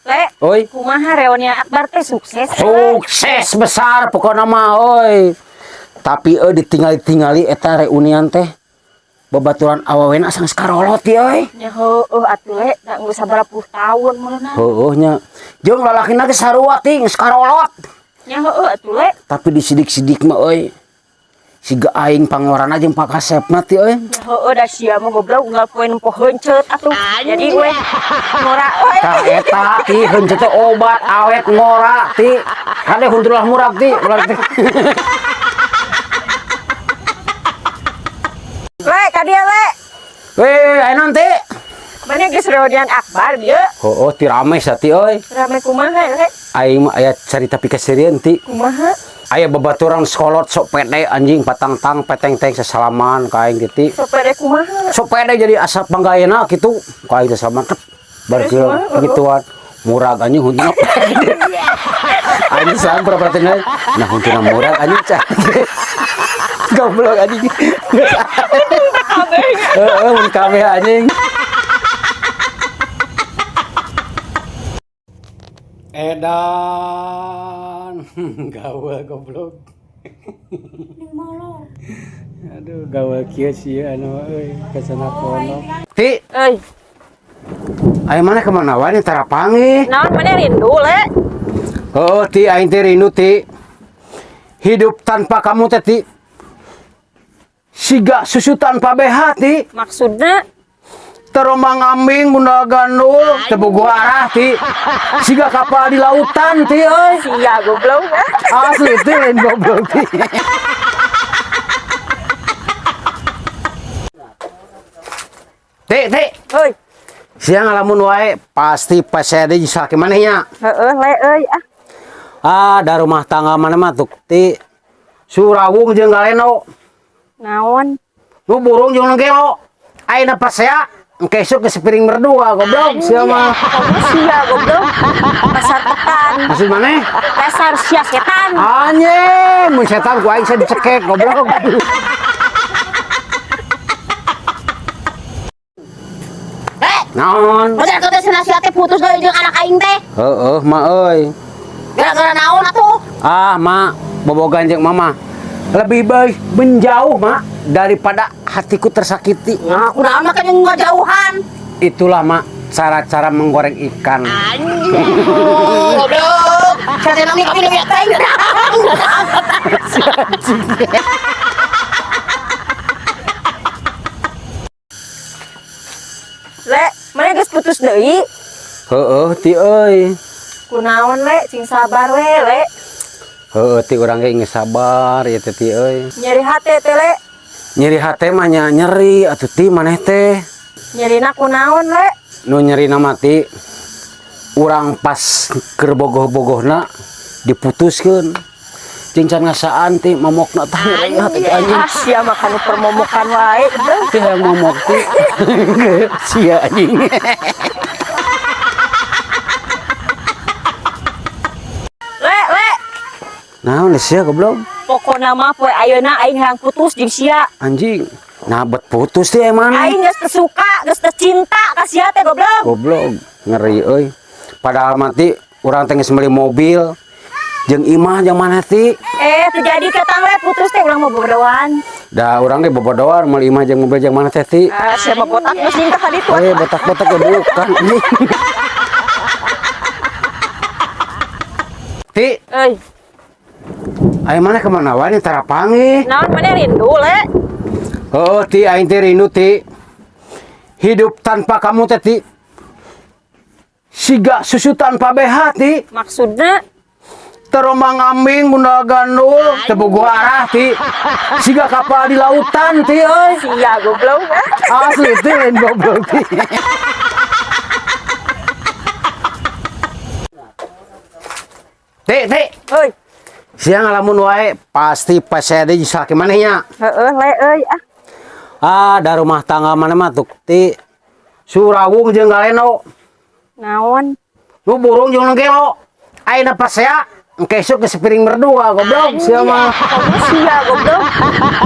Le, Oi. Kumaha reunian akbar teh, sukses? Sukses besar pokoknya mah, oi. Tapi euy, ditinggali-tingali eta reunian teh babaturan awawena asa geus karolot ya, euy. Nya heueuh atuh, Le, da geus sabaraha puluh tahun meureunna. Heueuh nya. Jeung lalakina ge sarua ti geus karolot. Nya heueuh atuh, Le. Tapi disidik-sidik mah euy. Siga aing pangorana jeung pakasepna ti euy. Nya heueuh, da sia mah goblok unggal poe nempo heuncet atuh. Jadi we ngora euy. Tah eta ti, heuncet teh obat awet ngora ti. Kade huntulah murag ti, ulah teh. Le, ka dieu, Le. Weh, aya naon ti? Mana geus reunian akbar dieu? Heueuh ti, rame sia ti euy. Rame kumaha, Le? Aing mah aya carita pikaseurieun ti. Kumaha? Aya babaturan sekolot sok pede anjing, patang-tang peteng-teng sesalaman ka aing teh. Sok pede kumaha? Sok pede, jadi asa panggayana kitu ka aing teh salaman tep. Bar Terus kumaha? Gituan. Murag anjing huntuna. Anjing salam pura teh. Nah, huntuna murag anjing cah. Goblok anjing. Heeh, mun kabeh anjing. Edan, gawe goblok. Aduh, gawe kieu sih anu euy, kasana pono. Ti, Euy, aya mana kemana wae tara panggih? Naon, mana rindu, Le? Oh, ti, aing teh rindu ti. Hidup tanpa kamu teh ti. Siga susu tanpa BH ti. Maksudna? Terombang ambing bunda gandul teu bogo arah ti. Siga kapal di lautan ti euy. Sia goblok. Asli ti, lain goblok ti. Ti, ti. Euy, Sia ngalamun wae pasti pasea deui salaki maneh nya. Heueuh, Le, euy ah. Ah, da rumah tangga mana mah tuh ti. Surawung jeung galeno. Naon? Nu burung jeung nu gelo. Ayeuna pasea engke esuk geus piring berdua goblok sia mah. Kamu sia goblok. Pasar pekan. Maksud maneh? Pasar sia setan. Anjing, mun setan ku aing sia dicekek goblok. Eh, Naon? bener kau teh cenah sia teh putus deui jeung anak aing teh. Heeh, ma euy. Gara-gara naon atuh? Ah, ma, bobogan jeung mama. Lebih baik menjauh, ma, daripada hatiku tersakiti. Nah, aku naon mah jeung ngajauhan. Itulah, ma, cara-cara menggoreng ikan. Anjing, goblok. Sia teh nami kami lebih teh. Si anjing. Le, mana geus putus deui? Heeh, ti euy. Kunaon, Le? Sing sabar we, Le. Heeh, ti, urang ge geus sabar ieu teh ti euy. Nyeri hate teh, Le. Nyeri hate mah nya nyeri atuh ti maneh teh. Nyerina kunaon, Le? Nu nyerina mah ti urang pas keur bogoh-bogohna diputuskeun. Jeung can ngasaan ti momokna tah, nyeri hate teh anjing. Ah, sia mah kanu permomokan wae, goblok. Ti hayang momok ti. Sia anjing. Le, Le. Naon sia goblok? Pokona mah poe ayeuna aing hayang putus jeung sia. Anjing. Nah, bet putus ti emang. Aing geus teu suka, geus teu cinta ka sia teh, goblok. Goblok, ngeri euy. Padahal mati urang teh geus meuli mobil jeung imah jeung mana ti. Eh, teu jadi ketang, Le, putus teh urang mah bobodoan. Da urang ge bobodoan meuli imah jeung mobil jeung mana teh ti. Ah, sia mah botak geus nyingkah ka ditu. Eh, botak-botak ya bukan anjing. Ti, Euy, aya mana kemana wae tara panggih? Naon, mana rindu, Le? Oh, ti, aing teh rindu ti. Hidup tanpa kamu teh ti. Siga susu tanpa BH ti. Maksudna? Terombang ambing bunda gandul teu bogo arah ti. Siga kapal di lautan ti euy. Sia goblok. Asli ti, lain goblok ti. Ti, ti. Euy, Sia ngalamun wae pasti pasea deui salaki maneh nya. Heueuh, Le, euy ah. Ah, da rumah tangga mana mah tuh ti. Surawung jeung galeno. Naon? Nu burung jeung nu gelo. Ayeuna pasea engke esuk geus piring berdua goblok sia mah. Kamu sia goblok.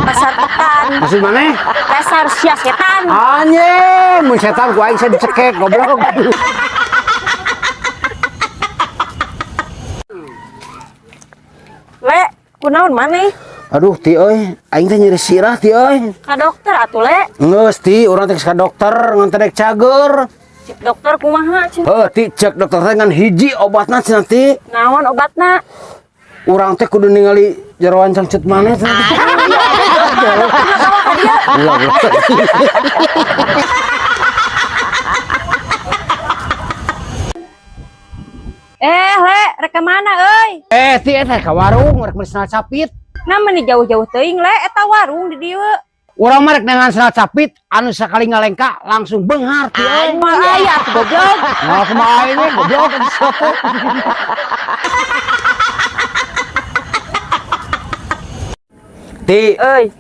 Pasar pekan. Maksud maneh? Pasar sia setan. Anjing, mun setan ku aing sia dicekek goblok. Le, kunaon maneh? Aduh, ti euy, aing teh nyeri sirah, ti euy. Ka dokter atuh, Le. Geus, ti, urang teh ka dokter ngan teh dek cager. Cek dokter kumaha cenah? Heuh, ti, cek dokter teh ngan hiji obatna cenah, ti. Naon obatna? Urang teh kudu ningali jeroan cangcut maneh cenah. Ulah, ulah. Eh, Le, rek ka mana euy? Eh, ti, eta ka warung rek meuli sendal capit. Nah, meni jauh-jauh teuing, Le, eta warung di dieu. Urang mah rek neangan sendal capit anu sakali ngalengka langsung beunghar, ti euy. Moal aya atuh, goblok. Nah, kumaha aing we, goblok atuh teh. Ti, Euy,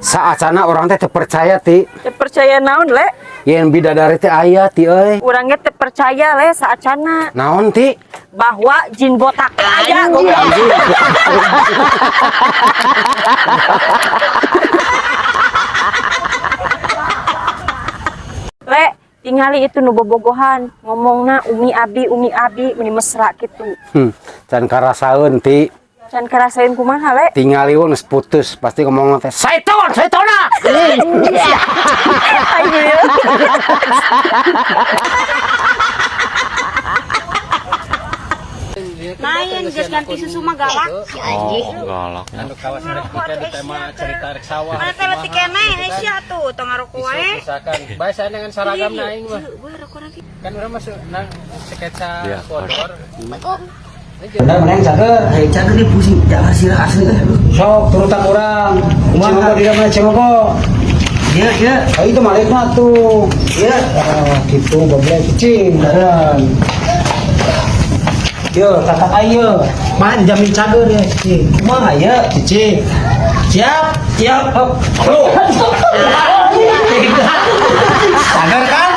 saacana urang teh teu percaya, ti. Teu percaya naon, Le? Yen bidadari teh aya, ti euy. Urang ge teu percaya, Le, saacana Naon, ti? Bahwa jin botak teh aya, goblok. Le, tingali itu nu bobogohan, ngomongna "Umi Abi, Umi Abi", meni mesra kitu. Can karasaeun, ti. Can karasaeun kumaha, Le? Tingali we geus putus, pasti ngomong teh "Saiton, saitona." Ayo ya. Lain geus ganti susu mah galak. Si anjing. Oh, galak. Anu kawasan rek kita di tema cerita rek sawah. Mana teh leutik keneh Aisyah tuh tong ngarokok wae. Misalkan bae dengan seragam na aing mah. Kan urang masuk nang sketsa Iya, bodor. Bener mana yang cager? Eh, cager dia pusing. Jangan sirah asli. Sok turutan urang. Cingoko di mana, Cingoko? Iya, iya. Oh, itu malikna tuh. Iya. Ah, gitu goblok cicing beneran. Yo, tatak ayo. Mah jamin cager ya, cicing. Kumaha ya? Cicing. Siap, siap. Hop. Lu. Cager kan?